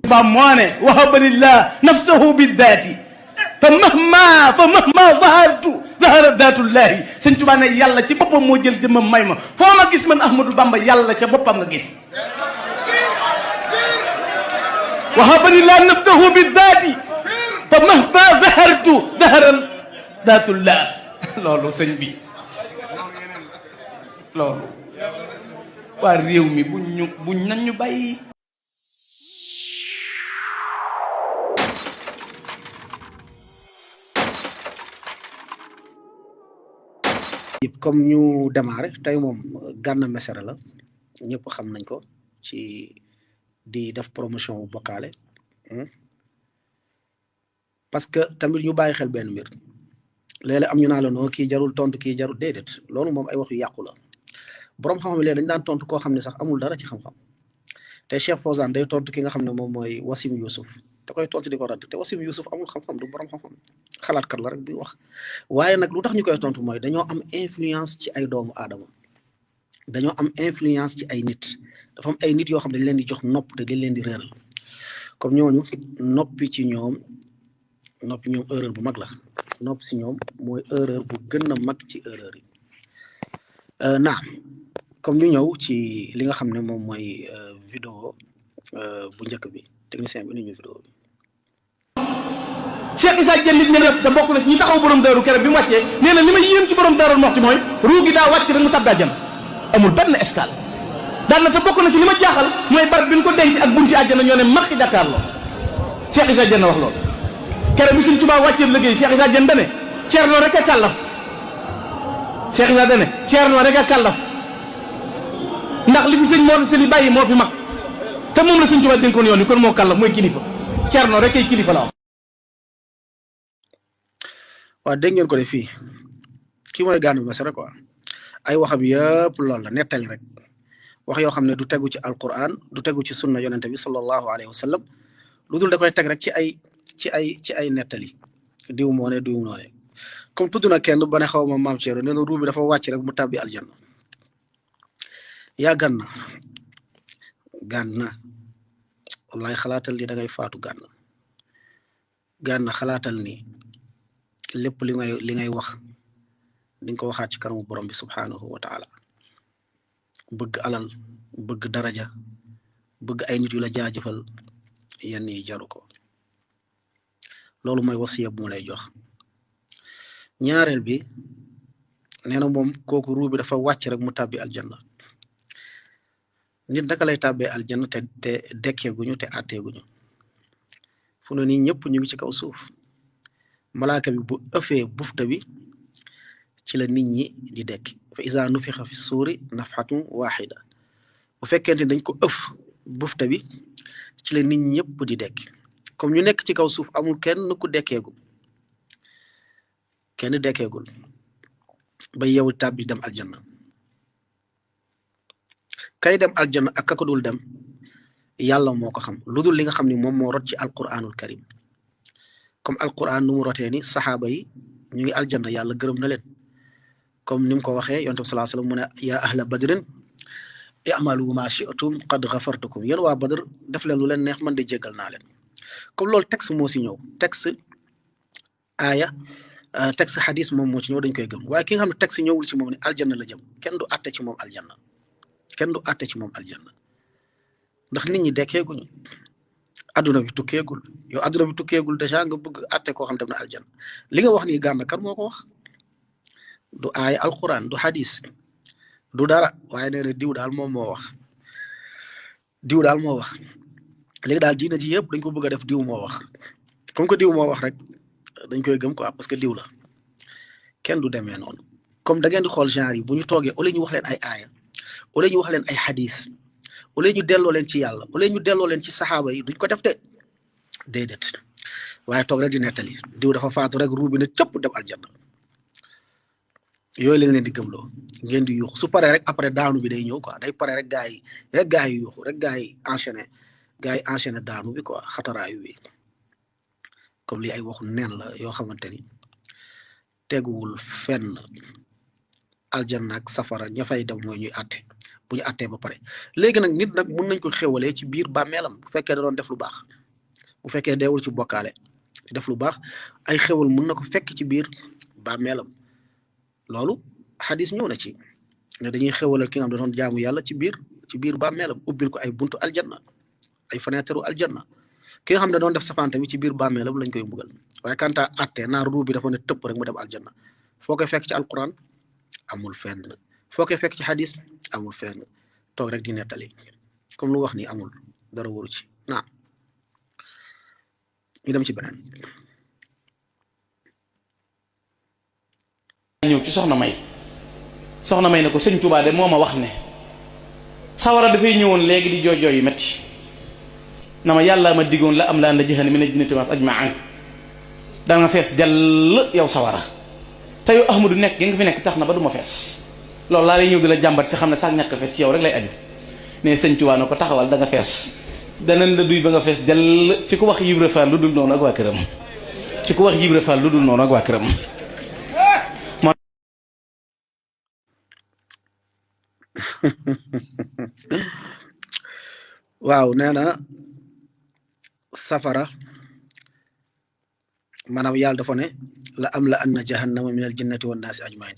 ba moone wahabanillah nafsahu biddaati fa mahma zahara daatullahi sëñ Tuubaa ne yàlla ci boppam moo jël jëmmam may ma foo ma gis man Ahmadou Bamba yàlla ca boppam nga gis wahabanillah nafsahu biddaati fa mahma zahara daatullah loolu sëñ bi loolu waa réew mi buñ nan ñu bàyyi comme ñu démarré tey moom Gana Messere la ñëpp xam nañ ko ci di def promotion bu bokkaale parce que tamit ñu bàyyi xel benn mbir léeg-léeg am ñu naa la noo kii jarul tontu kii jarul déedéet loolu moom ay wax yu yàqu la boroom xam-xam léegi dañ daan tontu koo xam ne sax amul dara ci xam-xam te Cheikh Fawzan day tontu ki nga xam ne moom mooy Wassim Youssouf da koy tontu di ko radd te Wassim Youssouf amul xam-xam du boroom xam-xam xalaatkat la rek buy wax waaye nag lu tax ñu koy tontu mooy dañoo am influence ci ay doomu aadama dañoo am influence ci ay nit dafa am ay nit yoo xam ne dañ leen di jox nopp te dañ leen di réeral comme ñooñu noppi ñoom erreur bu mag la nopp si ñoom mooy erreur bu gën a mag ci erreur yi naam comme ñu ñëw ci li nga xam ne moom mooy vidéo bu njëkk bi technicien bi ni ñu vidéo bi Cheikh Issa Diène nit ñi rek da bokk na ñi taxaw borom daaru keroog bi mu wàccee nee na li ma yéem ci borom daaru Muxti mooy ruu gi daa wàcc rek mu tàbbi àjjana amul benn escale daan na te bokk na ci li ma jaaxal mooy barab bi ñu ko denc ak bunti àjjana ñoo ne maxi Dakar la Cheikh Issa Diène wax loolu keroog bi Sëñ Tuubaa wàccee liggéey Cheikh Issa Diène dane Ceerno rek a kàllaf Cheikh Issa dane Ceerno rek a kàllaf ndax li fi sëñ moo seli bàyyi moo fi mag te moom la Sëñ Tuubaa dénkoon yoon yi kon moo kàllaf mooy kilifa Ceerno rek ay kilifa la wax waaw dégg ngeen ko de fii kii mooy Gana Messere quoi ay waxam yëpp loolu la nettali rek wax yoo xam ne du tegu ci alquran du tegu ci sunna yonente bi sallallahu alayhi wa sallam lu dul da koy teg rek ci ay nettali diw moo ne diw noone comme tudd na kenn ba ne xaw ma maam Thierno nee na ruu bi dafa wàcc rek mu tàbbi aljanna yaa Gana wallahi xalaatal ni da ngay faatu Gana xalaatal ni lépp li ngay wax di nga ko waxaat ci kanamu borom bi subhanahu wa taala bëgg alal bëgg daraja bëgg ay nit yu la jaajëfal yenn yi jaru ko loolu mooy wasiya bu mu lay jox ñaareel bi nee na moom kooku ruu bi dafa wàcc rek mu tàbbi aljanna nit naka lay tàbbee aljanna te dekkeeguñu te àtteeguñu fu ne nii ñëpp ñu ngi ci kaw suuf malaaka bi bu ëffee bufta bi ci la nit ñi di dekk fa iza nufixa fi suuri nafhatun waxida bu fekkente dañ ko ëff bufta bi ci la nit ñëpp di dekk comme ñu nekk ci kaw suuf amul kenn ku dekkeegul ba yow tàbbi dem aljanna kay dem aljanna ak ka dul dem yàlla moo ko xam lu dul li nga xam ni moom moo rot ci alquranul karim comme alquran nu mu rotee ni saxaaba yi ñu ngi aljanna yàlla gërëm na leen comme ni mu ko waxee yonent bi sallallahu alayhi wasallam mu ne yaa ahla badrin i'malu ma shi'tum qad ghafartukum yéen waa badr def leen lu leen neex man de jéggal naa leen comme loolu texte moo si ñëw texte aaya texte xadis moom moo ci ñëw dañ koy gëm waaye ki nga xam ne texte ñëwul ci moom ne aljanna la jëm kenn du àtte ci moom aljanna ndax nit ñi dekkeeguñu adduna bi tukkeegul yow adduna bi tukkeegul dèjà nga bëgg àtte koo xam dem na aljanna li nga wax nii Gana kan moo ko wax du aaya alquran du hadis du dara waaye nee na diw daal moo wax léegi daal diina ji yëpp dañ ko bëgg a def diw moo wax comme que diw moo wax rek dañ koy gëm quoi parce que diw la kenn du demee noonu comme da ngeen di xool genre yi bu ñu toogee au lieu ñu wax leen ay aaya au lieu ñu wax leen ay hadis au lieu ñu delloo leen ci yàlla au lieu ñu delloo leen ci saxaaba yi duñ ko def de déedéet waaye toog rek di nettali diw dafa faatu rek ruu bi ne cëpp dem aljanna yooyu lañ leen di gëmloo ngeen di yuuxu su paree rek après daanu bi day ñëw quoi day pare rek gaa yi yuuxu rek gaa yi enchaîné daanu bi quoi xataraayu bi comme li ay waxu neen la yoo xamante ni teguwul fenn aljanna ak safara ña fay dem mooy ñuy àtte bu ñu àttee ba pare léegi nag nit nag mun nañ ko xéwalee ci biir bàmmeelam bu fekkee da doon def lu baax bu fekkee deewul ci bokkaale def lu baax ay xéwal mun na ko fekk ci biir bàmmeelam loolu xadis ñëw na ci ne dañuy xéwalal ki nga xam da doon jaamu yàlla ci biir bàmmeelam ubbil ko ay buntu aljanna ay fenêtre aljanna ki nga xam ne doon def safaan tamit ci biir bàmmeelam lañ koy mbugal waaye kanta àttee naar ruu bi dafa ne tëpp rek mu dem aljanna foo koy fekk ci alquran amul fenn foo koy fekk ci xadis amul fenn toog rek di nettali comme lu wax ni amul dara waru ci naam ñu dem ci beneen ñëw ci soxna may ne ko sëñ Tuubaa de moo ma wax ne sawara dafay ñëwoon léegi di jooy yu metti na ma yàlla ma diggoon la am laa na jëxane mina jinnati was ajma'in da nga fees dell yow sawara te yow Ahmadu nekk gi nga fi nekk tax na ba du ma fees loolu laa lay ñëw di la jàmbat si xam ne sax ñàkk fees yow rek lay aju ne sëñ Tuubaa na ko taxawal da nga fees danañ la duy ba nga fees dell ci ku wax Ibra Fall lu dul noonu ak waa këram ci ku wax Ibra Fall lu dul noonu ak waa këram waaw nee na safara maanaam yàlla dafa ne la am la anna jahannama min al jinnati wan naasi ajmain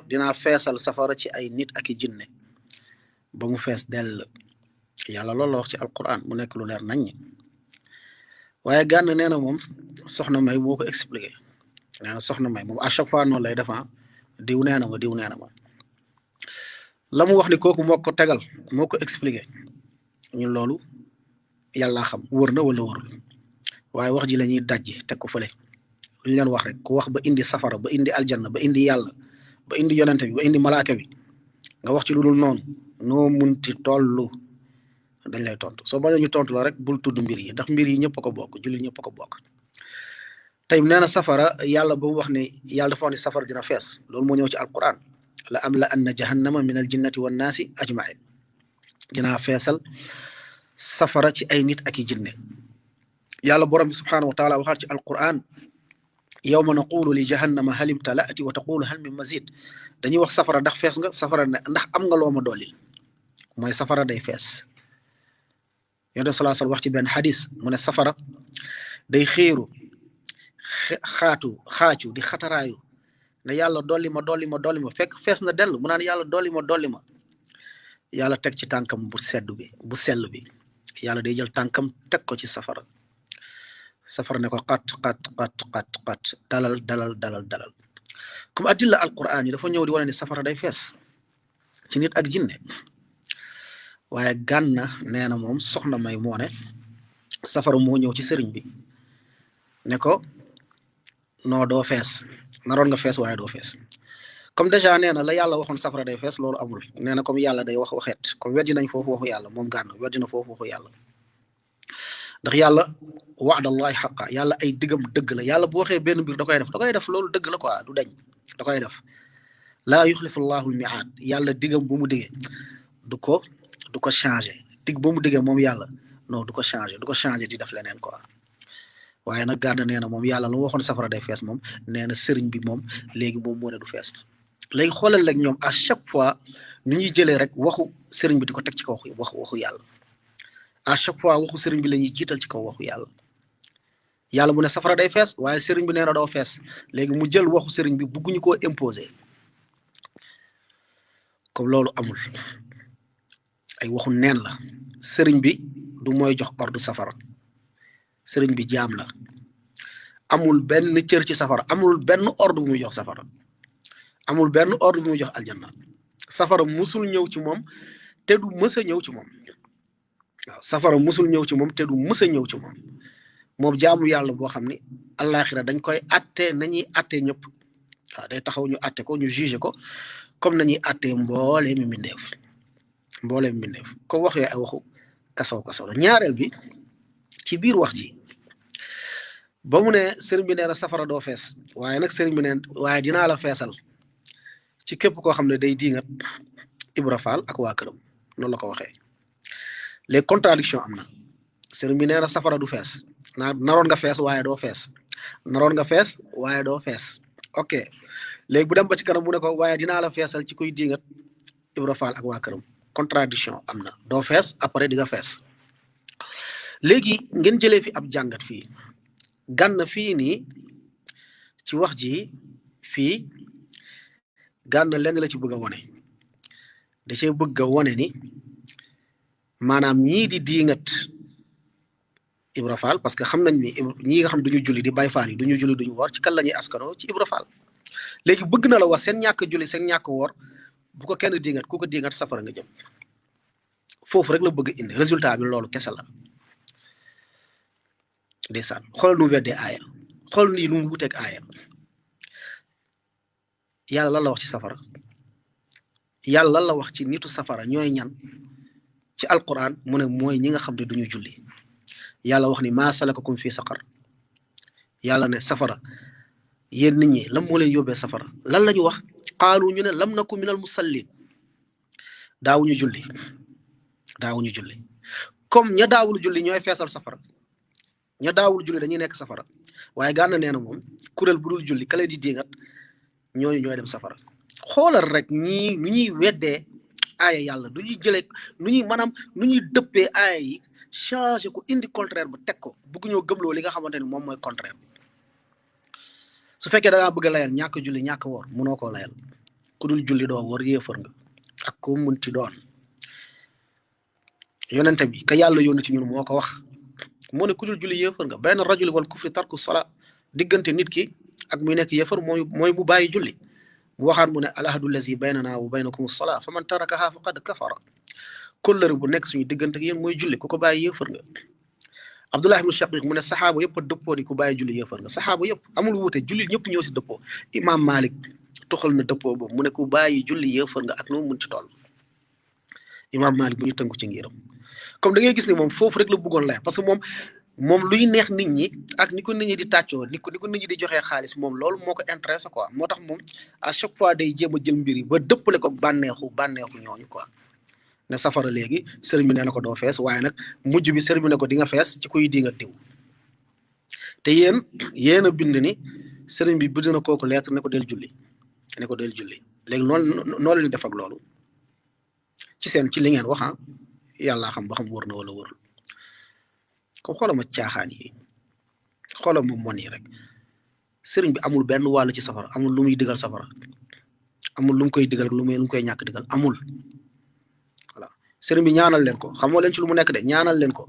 dinaa feesal safara ci ay nit ak i jinne ba mu fees dell yàlla loolu la wax ci alquran mu nekk lu leer nañ waaye gànn nee na moom soxna may moo ko expliqué nee na soxna may moom à chaque fois noonu lay defa diw nee na ma la mu wax ni kooku moo ko tegal moo ko expliqué ñun loolu yàlla xam wër na wala wërul waaye wax ji la ñuy dajji teg ko fële lu ñu leen wax rek ku wax ba indi safara ba indi aljanna ba indi yàlla ba indi yonente bi ba indi malaaka bi nga wax ci lu dul noonu noo munti tollu dañ lay tontu soo bañoo ñu tontu la rek bul tudd mbir yi ndax mbir yi ñëpp a ko bokk julli ñëpp a ko bokk tey nee na safara yàlla ba mu wax ne yàlla dafa wax ne safara dina fees loolu moo ñëw ci alquran la am la anna jahannama min al jinnati wan naasi ajmain dinaa feesal safara ci ay nit ak i jinne yàlla borom bi subhanahu wa taala waxaat ci alquran yawma naqulu li jahannama hal imtala'ti wa taqulu hal min mazid dañuy wax safara ndax fees nga safara ne ndax am nga loo ma dolli mooy safara day fees yonent sallallahu alayhi wasallam wax ci benn xadis mu ne safara day xéeru xaacu di xataraayu ne yàlla dolli ma fekk fees na dell mu naan yàlla dolli ma yàlla teg ci tànkam bu sell bi yàlla day jël tànkam teg ko ci safara ne ko xat dalal comme adilla alquran yi dafa ñëw di wane ne safara day fees ci nit ak jinne waaye gànna nee na moom soxna may moo ne safara moo ñëw ci sëriñ bi ne ko noo doo fees naroon nga fees waaye doo fees comme déjà nee na la yàlla waxoon safara day fees loolu amul nee na comme yàlla day wax waxeet comme weddi nañ foofu waxu yàlla moom gànn weddi na foofu waxu yàlla ndax yàlla wa'dallahi xaqa yàlla ay diggam dëgg la yàlla bu waxee benn mbir da koy def loolu dëgg la quoi du dañ da koy def laa yuxlifu llahu l-mi'aad yàlla diggam bu mu diggee du ko changé digg bu mu diggee moom yàlla non du ko changé di def leneen quoi waaye nag gànn nee na moom yàlla lu waxoon safara day fees moom nee na sëriñ bi moom léegi moom moo ne du fees léegi xoolal rek ñoom à chaque fois nu ñuy jëlee rek waxu sëriñ bi di ko teg ci kaw waxu yàlla à chaque fois waxu sëriñ bi la ñuy jiital ci kaw waxu yàlla mu ne safara day fees waaye sëriñ bi nee na doo fees léegi mu jël waxu sëriñ bi bugguñu koo imposer comme loolu amul ay waxu neen la sëriñ bi du mooy jox ordre safara sëriñ bi jaam la amul benn cër ci safara amul benn ordre bu muy jox safara amul benn ordre bu muy jox aljanna safara musul ñëw ci moom te du mës a ñëw ci moom waaw safara musul ñëw ci moom te du mës a ñëw ci moom jaamu yàlla boo xam ni àllaaxira dañ koy atte nañuy atte ñëpp waaw day taxaw ñu atte ko ñu juge ko comme nañuy atte mbooleem mbindeef ko wax yooyu ay waxu kasaw la ñaareel bi ci biir wax ji ba mu ne sëriñ bi nee na safara doo fees waaye nag sëriñ bi neen waaye dinaa la feesal ci képp koo xam ne day diingat Ibra Fall ak waa këram noonu la ko waxee les contradictions am na sëriñ bi nee na safara du fees naroon nga fees waaye doo fees ok léegi bu dem ba ci kanam mu ne ko waaye dinaa la feesal ci kuy diingat Ibra Fall ak waa këram contradiction am na doo fees après di nga fees léegi ngeen jëlee fi ab jàngat fii Gana fii nii ci wax ji fii Gana lenn la ci bëgg a wone da cee bëgg a wone ni maanaam ñii di diingat Ibra Fall parce que xam nañ ni ñii nga xam duñu julli di Baay Faal yi duñu julli duñu woor ci kan la ñuy askanoo ci Ibra Fall léegi bëgg na la wax seen ñàkk julli seen ñàkk woor bu ko kenn diingat ku ko diingat safara nga jëm foofu rek la bëgg indi résultat bi loolu kese la ndeysaan xool nu weddee aaya xool nii lu mu wuteeg aaya yàlla lan la wax ci safara yàlla lan la wax ci nitu safara ñooy ñan ci alquran mu ne mooy ñi nga xam ne duñu julli yàlla wax ni maa salakakum fii saqar yàlla ne safara yéen nit ñi lan moo leen yóbbee safara lan la ñu wax qaalu ñu ne lam naku minal musallin daawuñu julli comme ña daawul julli ñooy feesal safara ña daawul julli dañuy nekk safara waaye Gana nee na moom kuréel bu dul julli kale di diingat ñooñu ñooy dem safara xoolal rek ñii nu ñuy weddee aaya yàlla du ñuy jëlee nu ñuy maanaam nu ñuy dëppee aaya yi changé ko indi contraire ba teg ko bëgg ñoo gëmloo li nga xamante ni moom mooy contraire bi su fekkee da ngaa bëgg a layal ñàkk julli ñàkk woor mënoo koo layal ku dul julli doo woor yéefar nga ak ko munti doon yonente bi ka yàlla yónni ci ñun moo ko wax moo ne ku dul julli yéefar nga bayna rajuli wal kufri tarku sala diggante nit ki ak muy nekk yéefar mooy mu bàyyi julli mu waxaat mu ne al ahdu lazi baynana wa baynakum salaa fa man tarakaha faqad kafara kóllëre bu nekk suñu diggante ak yéen mooy julli ku ko bàyyi yéefar nga Abdullah ibn Shaqiq mu ne saxaaba yëpp a dëppoo di ku bàyyi julli yéefar nga saxaaba yëpp amul wuute julli ñëpp ñoo si dëppoo imam Malik toxal na dëppoo boobu mu ne ku bàyyi julli yéefar nga ak noonu mun ci toll imam Malik bu ñu tënku ci ngiram comme da ngay gis ni moom foofu rek la bëggoon lay parce que moom luy neex nit ñi ak ni ko nit ñi di tàccoo ni ko nit ñi di joxee xaalis moom loolu moo ko intéressé quoi moo tax moom à chaque fois day jéem a jël mbir yi ba dëppale ko bànneexu ñooñu quoi ne safara léegi sëriñ bi nee na ko doo fees waaye nag mujj bi sëriñ bi ne ko di nga fees ci kuy di nga diw te yéen a bind ni sëriñ bi bind na kooku lettre ne ko del julli léegi noonu leen def ak loolu ci li ngeen wax yàllaa xam ba xam wër na wala wërul comme xoolal ma caaxaan yi xoolal ma mon yi rek sëriñ bi amul benn wàll ci safara amul lu muy digal safara amul lu mu koy digal lu mu koy ñàkk digal amul voilà sëriñ bi ñaanal leen ko xamoo leen ci lu mu nekk de ñaanal leen ko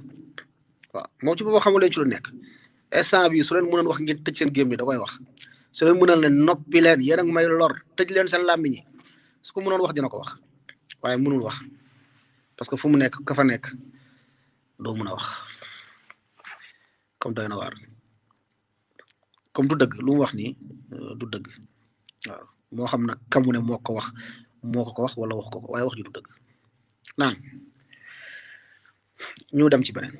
waaw moom ci boppam xamoo leen ci lu nekk instant bi su leen mënoon wax ngeen tëj seen géem yi da koy wax su leen mënoon leen noppi leen yéen ak may lor tëj leen seen làmmiñ yi su ko mënoon wax dina ko wax waaye mënul wax parce que fu mu nekk ka fa nekk doo mën a wax comme doy na waar comme du dëgg lu mu wax nii du dëgg waaw moo xam nag kamu ne moo ko wax wala wax ko waaye wax ji du dëgg naan ñu dem ci beneen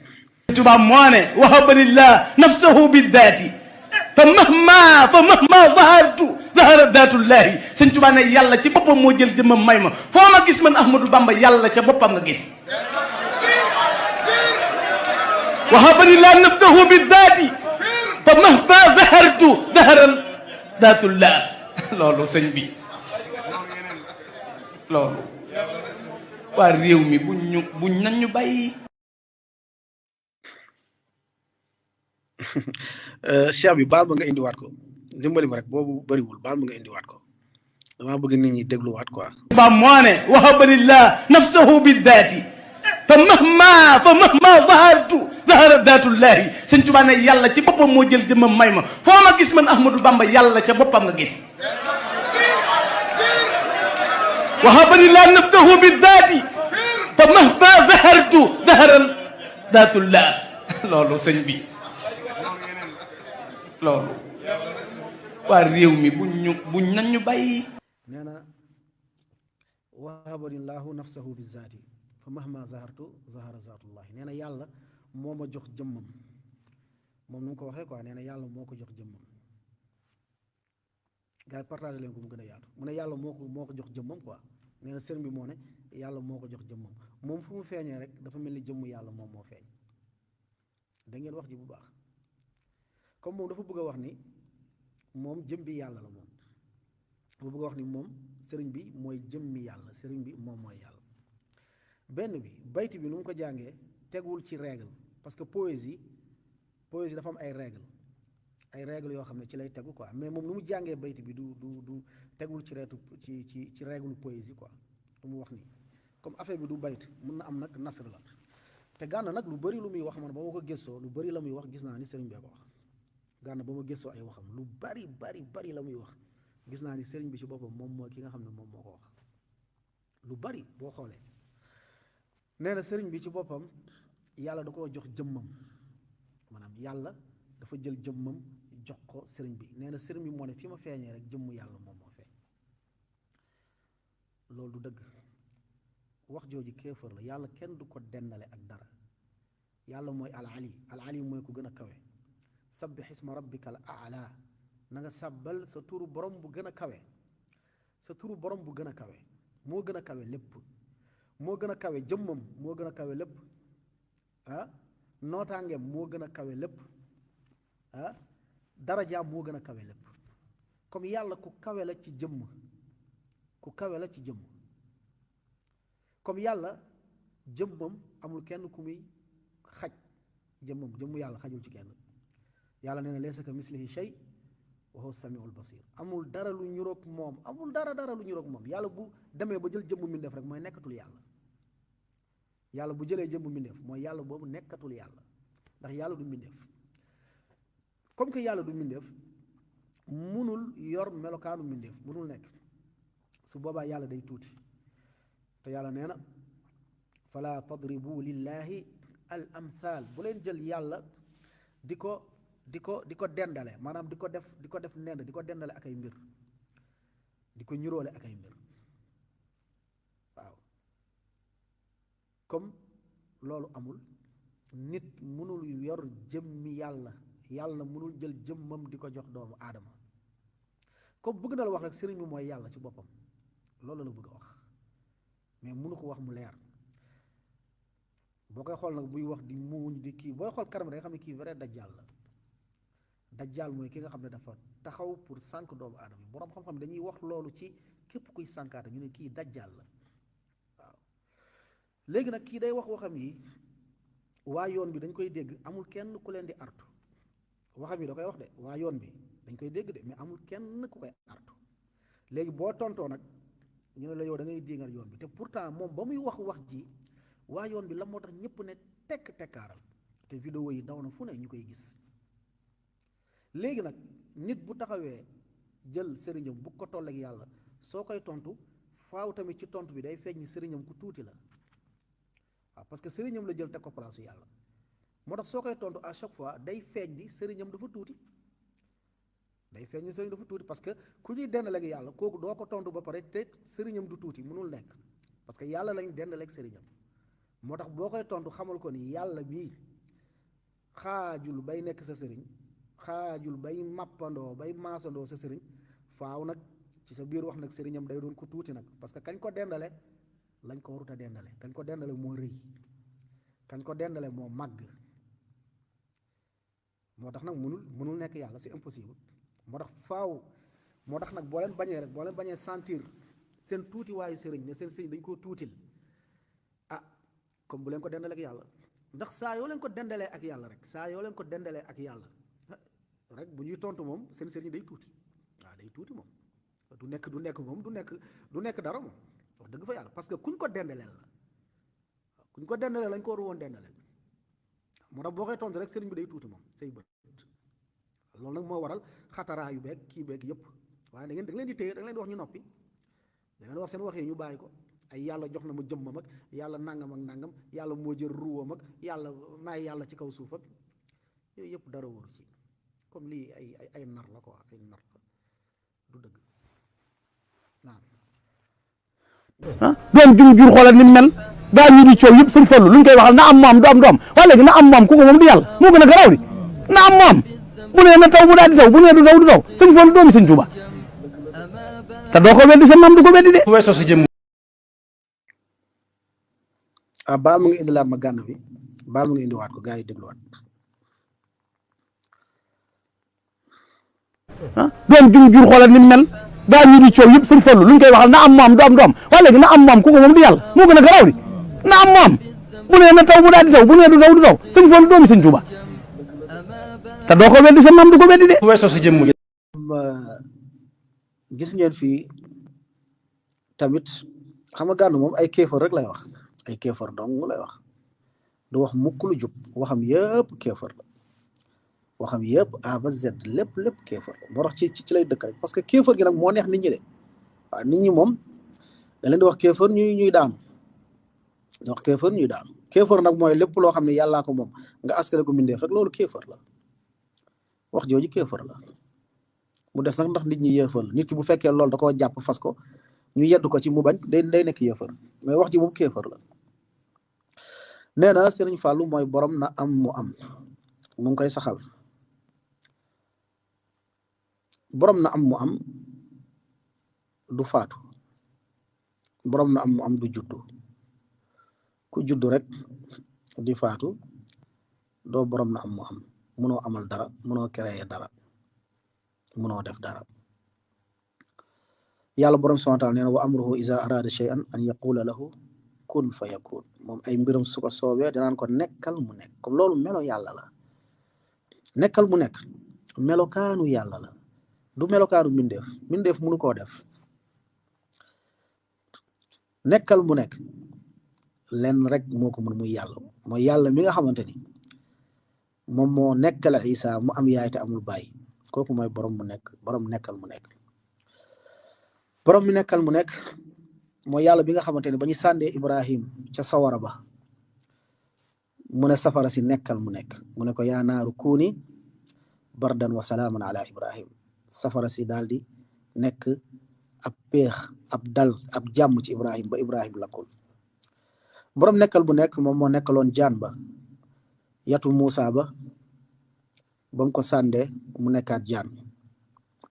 tubaab moo ne wahaba lillah nafsahu biddaati fa mahma zahara daatullahi sëñ Tuubaa ne yàlla ci boppam moo jël jëmmam may ma foo ma gis man Ahmadou Bamba yàlla ca boppam nga gis wahaba lillah nafsahu biddaati fa mahma zahara daatullah loolu sëñ bi loolu waa réew mi buñ nan ñu bàyyi cheikh bi baal ma nga indiwaat ko dimbali ma rek boobu bëriwul baal ma nga indiwaat ko dama bëgg nit ñi dégluwaat quoi ba moo ne wahaba lillah nafsahu biddaati fa mahma zahara daatullahi sëñ Tuubaa ne yàlla ci boppam moo jël jëmmam may ma foo ma gis man Ahmadou Bamba yàlla ca boppam nga gis wahaba lillah nafsahu biddaati fa mahma zahara daatullah loolu sëñ bi loolu waa réew mi buñ nan ñu bàyyi nee na wahaba lillahu nafsahu bi zaati fa mahma zahartu zahara zaatullahi nee na yàlla moo ma jox jëmmam moom nu mu ko waxee quoi nee na yàlla moo ko jox jëmmam gars yi partagé leen ko mu gën a yaatu mu ne yàlla moo ko jox jëmmam quoi nee na sëriñ bi moo ne yàlla moo ko jox jëmmam moom fu mu feeñee rek dafa mel ni jëmmu yàlla moom moo feeñ da ngeen wax ji bu baax comme moom dafa bëgg a wax ni moom jëm bi yàlla la moom dafa bëgg a wax ni moom sëriñ bi mooy jëmmi yàlla sëriñ bi moom mooy yàlla benn bi bayti bi nu mu ko jàngee tegul ci règle parce que poésie dafa am ay règle yoo xam ne ci lay tegu quoi mais moom nu mu jàngee bayti bi du tegul ci reetu ci règle poésie quoi lu mu wax nii comme affaire bi du bayt mun na am nag nasr la te Gana nag lu bëri lu muy wax man ba ma ko gëstoo lu bëri la muy wax gis naa ni sëriñ bee ko wax Gana ba ma gëstoo ay waxam lu bari la muy wax gis naa ni sëriñ bi ci boppam moom mooy ki nga xam ne moom moo ko wax lu bari boo xoolee nee na sëriñ bi ci boppam yàlla da koo jox jëmmam maanaam yàlla dafa jël jëmmam jox ko sëriñ bi nee na sëriñ bi moo ne fi ma feeñee rek jëmmu yàlla moom moo feeñ loolu du dëgg wax jooju kéefër la yàlla kenn du ko dendale ak dara yàlla mooy al ali mooy ku gën a kawe sabbih isma rabbika al a'la na nga sàbbal sa turu borom bu gën a kawe sa turu borom bu gën a kawe moo gën a kawe lépp moo gën a kawe jëmmam moo gën a kawe lépp ah nootaangeem moo gën a kawe lépp ah darajaam moo gën a kawe lépp comme yàlla ku kawe la ci jëmm comme yàlla jëmmam amul kenn ku muy xaj jëmmu yàlla xajul ci kenn yàlla nee na laysa ka mislihi shay wa huwa samiul basir amul dara lu ñuroog moom amul dara lu ñuroog moom yàlla bu demee ba jël jëmmu mbindeef rek mooy nekkatul yàlla bu jëlee jëmmu mbindeef mooy yàlla boobu nekkatul yàlla ndax yàlla du mbindeef comme que yàlla du mbindeef munul yor melokaanu mbindeef munul nekk su boobaa yàlla day tuuti te yàlla nee na fala tadribu lillahi al amthal bu leen jël yàlla di ko dendale maanaam di ko def nend di ko dendale ak ay mbir di ko ñuróole ak ay mbir waaw comme loolu amul nit mënul yor jëmmi yàlla mënul jël jëmmam di ko jox doomu aadama comme bëgg na la wax rek sëriñ bi mooy yàlla ci boppam loolu la bëgg a wax mais mënu ko wax mu leer boo koy xool nag buy wax di muuñ di kii booy xool kanam rek nga xam ne kii vrai dajjaal mooy ki nga xam ne dafa taxaw pour sànq doomu aadama yi boroom xam-xam dañuy wax loolu ci képp kuy sànkaate ñu ne kii dajjaal la waaw léegi nag kii day wax waxam yi waa yoon bi dañ koy dégg amul kenn ku leen di artu waxam yi da koy wax de waa yoon bi dañ koy dégg de mais amul kenn ku koy artu léegi boo tontoo nag ñu ne la yow da ngay déngal yoon bi te pourtant moom ba muy wax ji waa yoon bi la moo tax ñëpp ne tekkaaral te vidéo yi daw na fu ne ñu koy gis léegi nag nit bu taxawee jël sëriñam bu ko toll ak yàlla soo koy tontu faaw tamit ci tontu bi day feeñ ni sëriñam ku tuuti la waaw parce que sëriñam la jël teg ko place yàlla moo tax soo koy tontu à chaque fois day feeñ ni sëriñam dafa tuuti parce que ku ñuy dendaleeg yàlla kooku doo ko tontu ba pare te sëriñam du tuuti mënul nekk parce que yàlla lañ dendaleeg sëriñam moo tax boo koy tontu xamal ko ni yàlla bii xaajul bay nekk sa sëriñ xaajul bay màppandoo bay maasandoo sa sëriñ faaw nag ci sa biir wax nag sëriñam day doon ko tuuti nag parce que kañ ko dendale lañ ko warut a dendale kañ ko dendale moo rëy kañ ko dendale moo màgg moo tax nag mënul nekk yàlla c'est impossible moo tax faaw moo tax nag boo leen bañee sentir seen tuuti waayu sëriñ ne seen sëriñ dañ koo tuutil ah comme bu leen ko dendalee ak yàlla ndax saa yoo leen ko dendalee ak yàlla rek bu ñuy tontu moom seen sëriñ day tuuti waaw day tuuti moom du nekk dara moom wax dëgg fa yàlla parce que kuñ ko dendaleel lañ ko waru woon dendaleel moo tax boo koy tontu rek sëriñ bi day tuuti moom say bët loolu nag moo waral xataraa yu beeg kii beeg yëpp waaye da leen di téye da leen di wax ñu noppi da leen di wax seen waxee ñu bàyyi ko ay yàlla jox na ma jëmmam ak yàlla nangam ak nangam yàlla moo jël ruwam ak yàlla maay yàlla ci kaw suuf ak yooyu yëpp dara waru ci comme lii ay nar la quoi ay nar la du dëgg naam. doom jur xoolal ni mu mel gaa ñi di coow yëpp sëñ Fallu lu ñu koy waxal na am moom du am doom waaye léegi na am moom kooku moom du yàlla moo gën a garaaw di na am moom bu nee na taw bu daal di taw bu nee du taw sëñ Fallu doomi sëñ Tuuba te doo ko weddi sa maam du ko weddi de. weesoo sa jëmm. baal mu ngi indilaat ma gànn bi baal mu ngi indiwaat ko gaa yi dégluwaat. doom jur xoolal ni mu mel gaa ñi di coow yëpp sëñ Fallu lu ñu koy waxal na am moom du am doom waaye léegi na am moom kooku moom du yàlla moo gën a garaaw di na am moom bu nee na taw mu daal di taw bu nee du taw du taw sëñ Fallu doomi sëñ Tuuba te doo ko weddi sa maam du ko weddi de. weesoo si jëmm gi. gis ngeen fii tamit xam nga Gana moom ay kéefar rek lay wax ay kéefar dong lay wax du wax mukk lu jub waxam yëpp kéefar la waxam yëpp A ba Z lépp kéefar la moo tax ci lay dëkk rek parce que kéefar gi nag moo neex nit ñi de waaw nit ñi moom da leen di wax kéefar ñuy daanu di wax kéefar ñuy daanu kéefar nag mooy lépp loo xam ne yàllaa ko moom nga askale ko mbindeef rek loolu kéefar la wax jooju kéefar la mu des nag ndax nit ñi yéefar la nit ki bu fekkee loolu da koo jàpp fas ko ñu yedd ko ci mu bañ day nekk yéefar mais wax ji moom kéefar la nee na Sëriñ Fàllu mooy borom na am mu am mu ngi koy saxal borom na am mu am du faatu borom na am mu am du juddu ku juddu rek di faatu doo borom na am mu am munoo amal dara munoo créer dara munoo def dara yàlla borom subhaanahu wa taala nee na wa amruhu iza arada shay'an an yaqula lahu kun fa yakun moom ay mbiram su ko soobee danaan ko nekkal mu nekk comme loolu melo yàlla la nekkal mu nekk melokaanu yàlla la du melokaanu mbindeef munu koo def nekkal mu nekk lenn rek moo ko mën muy yàlla mooy yàlla mi nga xamante ni moom moo nekkal Isa mu am yaay te amul baay kooku mooy borom mu nekk borom nekkal mu nekk borom mi nekkal mu nekk mooy yàlla bi nga xamante ni ba ñu sàndee Ibrahim ca sawara ba mu ne safara si nekkal mu nekk mu ne ko yaa naaru kuuni bardan wa salaaman ala Ibrahim safara si daal di nekk ab péex ab dal ab jàmm ci Ibrahim ba Ibrahim lakkul borom nekkal bu nekk moom moo nekkaloon jaan ba yatu Muusa ba mu ko sàndee mu nekkaat jaan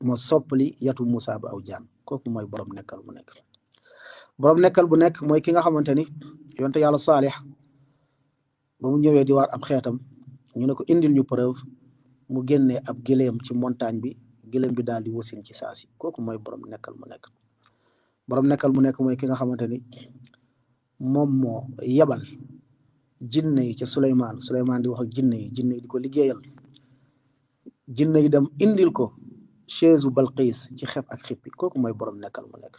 moo soppali yatu Muusa ba aw jaan kooku mooy borom nekkal bu nekk borom nekkal bu nekk mooy ki nga xamante ni yonte yàlla Saalix ba mu ñëwee di waar ab xeetam ñu ne ko indil ñu preuve mu génnee ab gëléem ci montagne bi gëléem bi daal di wasin ci saasi kooku mooy borom nekkal mu nekk borom nekkal mu nekk mooy ki nga xamante ni moom moo yebal jinne yi ca Suleymaan di wax ak jinne yi di ko liggéeyal jinne yi dem indil ko chaise Balqiis ci xef ak xippi kooku mooy borom nekkal mu nekk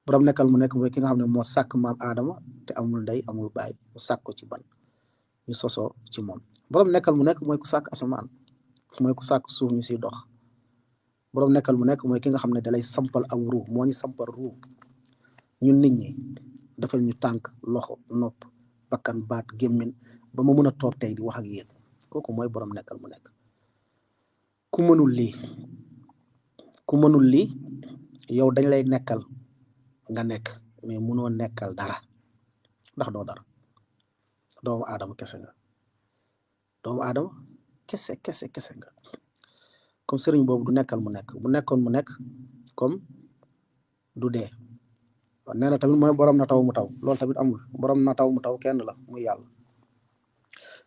borom nekkal mu nekk mooy ki nga xam ne moo sàkk maam Aadama te amul ndey amul baay mu sàkk ko ci ban ñu sosoo ci moom borom nekkal mu nekk mooy ku sàkk asamaan mooy ku sàkk suuf ñu siy dox borom nekkal mu nekk mooy ki nga xam ne dalay sampal aw ruu moo ñu sampal ruu ñun nit ñi defal ñu tànk loxo nopp bakkan baat gémmin ba ma mën a toog tey di wax ak yéen kooku mooy borom nekkal mu nekk ku mënul lii yow dañ lay nekkal nga nekk mais munoo nekkal dara ndax doo dara doomu aadama kese nga doomu aadama kese nga comme sëriñ boobu du nekkal mu nekk bu nekkoon mu nekk comme du dee nee na tamit mooy borom na taw mu taw loolu tamit amul borom na taw mu taw kenn la muy yàlla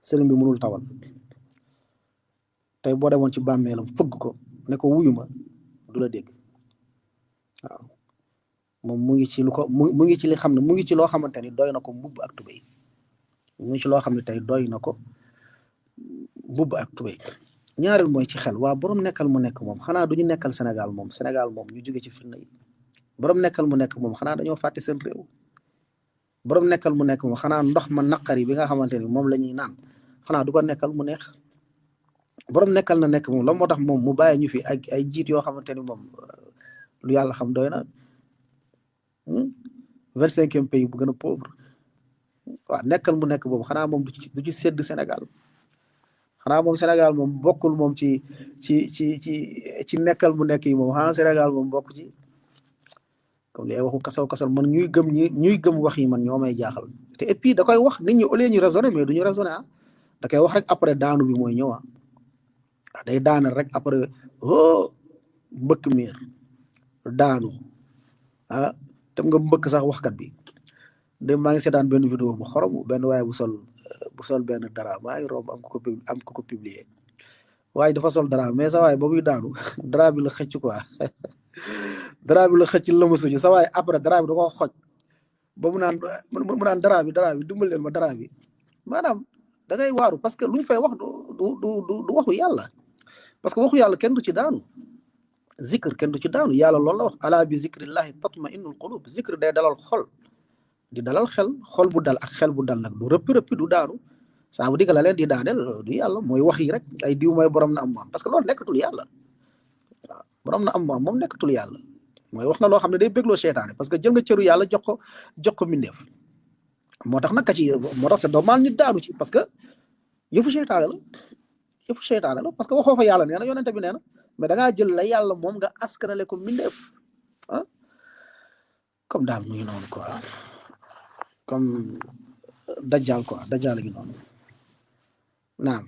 sëriñ bi mënul tawal tey boo demoon ci bàmmeelam fëgg ko ne ko wuyu ma du la dégg waaw moom mu ngi ci lu ko mu ngi ci li xam ne mu ngi ci loo xamante ni doy na ko mbubb ak tubéy mu ngi ci loo xam ne tey doy na ko mbubb ak tubéy ñaareel mooy ci xel waa borom nekkal mu nekk moom xanaa du ñu nekkal Sénégal moom ñu jóge ci fitna yi borom nekkal mu nekk moom xanaa dañoo fàtte seen réew borom nekkal mu nekk moom xanaa ndox ma naqari bi nga xamante ni moom la ñuy naan xanaa du ko nekkal mu neex borom nekkal na nekk moom la moo tax moom mu bàyyi ñu fi ay jiit yoo xamante ni moom lu yàlla xam doy na 25e pays bu gën a pauvre waaw nekkal mu nekk boobu xanaa moom du ci sédd Sénégal xanaa moom Sénégal moom bokkul moom ci nekkal mu nekk yi moom xanaa Sénégal moom bokk ci comme li ay waxu kasal man ñuy gëm wax yi man ñoo may jaaxal te et puis da koy wax nit ñi au lieu ñu raisonner mais du ñu raisonner da koy wax rek après daanu bi mooy ñëw day daanal rek après mbëkk miir daanu tam nga mbëkk sax waxkat bi de maa ngi seetaan benn vidéo bu xorom benn waaye bu sol benn dara maa ngi romb am ko ko publier waaye dafa sol dara mais sa waaye ba muy daanu dara bi la xëcc quoi dara bi la xëcc la ma suñu sa waaye après dara bi da ko xoj ba mu naan dara bi dimbal leen ma dara bi maanaam da ngay waaru parce que lu ñu fay wax du waxu yàlla parce que waxu yàlla kenn du ci daanu zikr kenn du ci daanu yàlla loolu la wax ala bi zikrillahi tatma innul qulub zikr day dalal xol di dalal xol bu dal ak xel bu dal nag du rëppi du daanu ça veut dire que la leen di daaneel du yàlla mooy wax yi rek ay diw mooy borom na am maam parce que loolu nekkatul yàlla waaw borom na am maam moom nekkatul yàlla mooy wax na loo xam ne day bégloo seytaane parce que jël nga cëru yàlla jox ko mbindeef moo tax nag ka ci moo tax c'est normal nit daanu ci parce que yëfu seytaane la parce que waxoo fa yàlla nee na yonente bi nee na mais da ngaa jël la yàlla moom nga askanale ko mbindeef ah comme daal mu ngi noonu quoi comme dajjal gi noonu naam